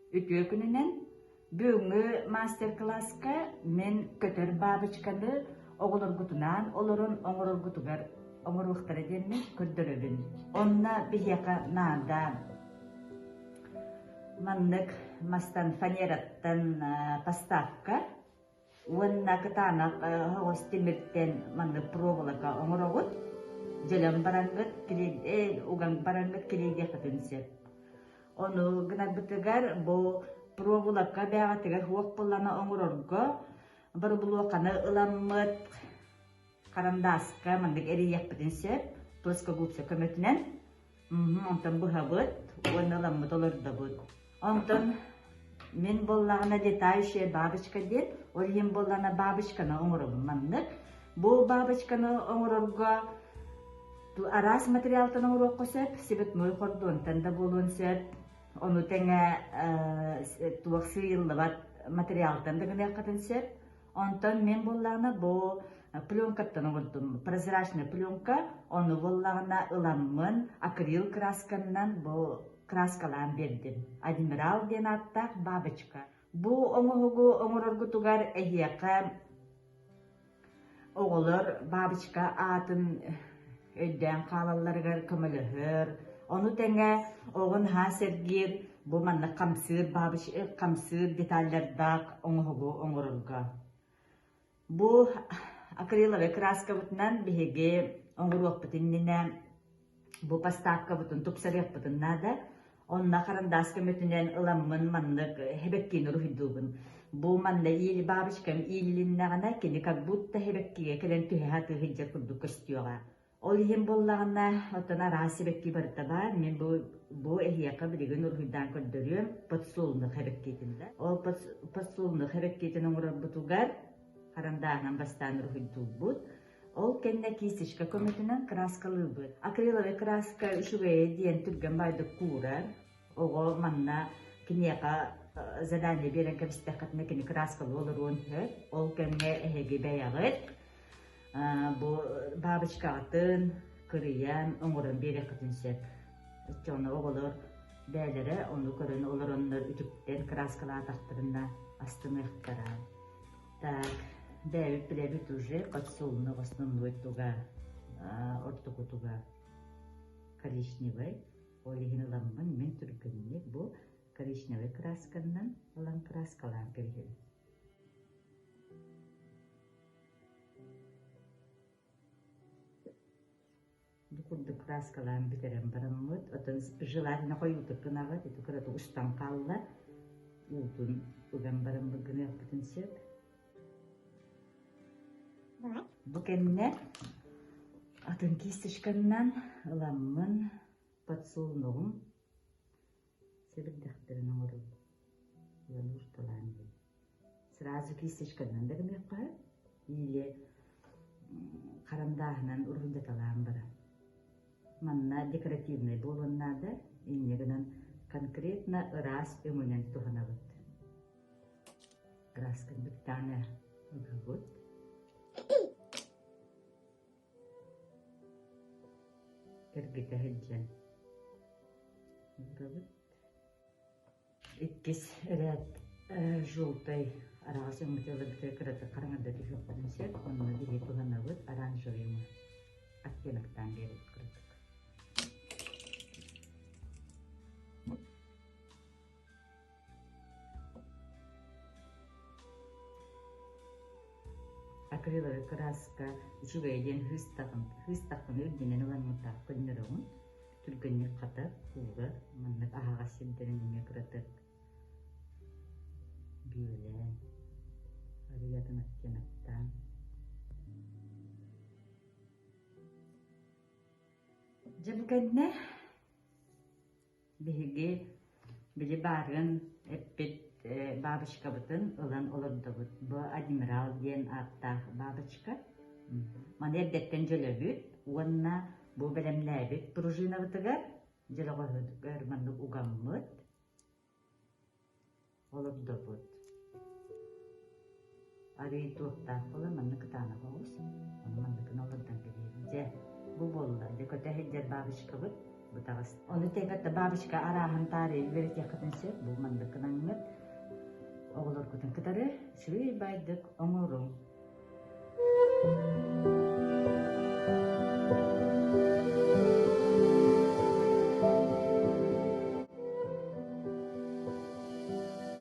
Үтүө күнүнэн! Бүгүҥҥү мастер-класска мин көтөр бабочканы оҕолоргутунаан олорон оҥороргутугар оҥоруохтара диэммин көрдөрөбүн. Онно биһиэхэ наада маннык мастан фанераттан поставка Уонна кытаанах оһоҕос тимиртэн маннык проволока оҥороҕут, дьөлөн бараҥҥыт уган бараҥҥыт килиэйдиэххитин сөп. Ону гынарбытыгар бу проволока бэйэҕитигэр суох буоллаҕына оҥорорго боробулуоханы ыламмыт харандааска маннык эрийиэхпитин сөп, плоскогубцы көмөтүнэн. Онтон быһабыт уонна ыламмыт олордобут. Онтон мин буоллаҕына летающая бабочка диэн, ол иһин буоллаҕына бабочканы оҥоробун маннык. Бу бабочканы оҥорорго араас материалтан оҥоруохха сөп, цветной хордуонтан да буолуон сөп, ону тэҥэ туох сыыйыллыбат материалтан да гыныаххытын сөп. Онтон мин буоллаҕына бу пленкаттан оҥордум. Прозрачная пленка, ону буоллаҕына ыламмын акрил красканнан бу краскалаан биэрдим. Адмирал диэн ааттаах бабочка. Бу оҥоһугу оҥороргутугар эһиэхэ оҕолор бабочка аатын өйдөөн хаалалларыгар көмөлөһөр. Ону тэҥэ оҕо наһаа сэргиир бу маннык хамсыыр бабыч хамсыыр деталлардаах оҥоһугу оҥорорго. Бу акриловай краскабытынан биһиги оҥоруохпут иннинэ бу поставкабытын тупсарыахпытын наада. Онно харандаас көмөтүнэн ыламмын маннык хэбэккиини уруһуйдуубун. Бу манна иили бабочкам иилилиннэҕинэ кини как будто хэбэккигэ кэлэн түһэ сатыы сылдьар курдук көстүөҕэ. Ол иһин буоллаҕына, оттон араас сибэкки барыта баар. Мин бу, бу эһиэхэ билигин уруһуйдаан көрдөрүөм подсолнух эбэккиитин да. Ол подсолнух эбэккиитин оҥорорбутугар харандааһынан бастаан уруһуйдуубут. Ол кэннэ кисточка көмөтүнэн краскалыыбыт. Акриловай краска үчүгэйэ диэн түргэн баайдык куурар. Оҕо манна киниэхэ задание биэрэн кэбистэххитинэ кини краскалыы олоруон сөп. Ол кэмҥэ эһиги бэйэҕит бу бабочкаҕытын кырыйан оҥорон биэриэххитин сөп. Оччоҕуна оҕолор бэйэлэрэ ону көрөн олороннор үтүктэн краскалаатахтарына астыныахтара. Так, бэйэбит билэбит уже подсолнух основной туга, ортокутуга коричневый. Ол иһин ыламмын мин түргэнник бу коричневый красканан ылан краскалаан кэбиһэбин. Бу курдук краскалаан бүтэрэн бараммыт, оттон желательно хойуутук гынаҕыт, ити кыратык устан хаалла, уутун ыган бараммыт гыныахпытын сөп. Бу кэннэ атын кисточканнан ыламмын подсолнуҕум сэбирдэхтэрин оҥоробун. Ылан уурталаан иһэбин. Сразу кисточканан да гыныахха или харандааһынан уруһуйдаталаан баран. Манна декоративнай буолуон наада, инньэ гынан конкретно ыраас өҥүнэн туһанабыт. Красканы бүктэҕинэ ыгабыт. Эргитэ сылдьан ыгабыт. Иккис эрээт желтай араҕас өҥмүтү ыларбытыгар кыратык хараҥарда түһүөхпүтүн сөп. Онно биһиги туһанабыт оранжевый өҥө оттеноктаан биэрэбит кыратык. Акриловай кырааска үчүгэйэ диэн хыыстаҕын, хыыстаххына үрдүнэн ыламмыттаах көннөрөҕүн, түргэнник хатар, куурар, маннык аһаҕас сирдэрин эмиэ кыратык бүөлээн, арыйатын оттеноктаан. Дьэ бу кэннэ Биһиги били баарыан эппит бабочкабытын ылан олордобут. Бу Адмирал диэн ааттаах бабочка. Маны эрдэттэн дьөлөбүт уонна бу бэлэмнээбит пружинабытыгар дьөлөҕөһүгэр маннык угаммыт Олордобут. Арыый туохтаах буолан манна кытаанах оҕус, ону манныкын олордон кэбиһэбин. Дьэ, бу буолла. Дьэ, көтө сылдьар бабочкабыт. Бу таҕыс. Ону тэҥэ бабочка арааһын таарыйа үөрэтиэххитин сөп. Бу маннык гынаҥҥыт оҕолоргутун кытары үчүгэй байдык оҥоруҥ.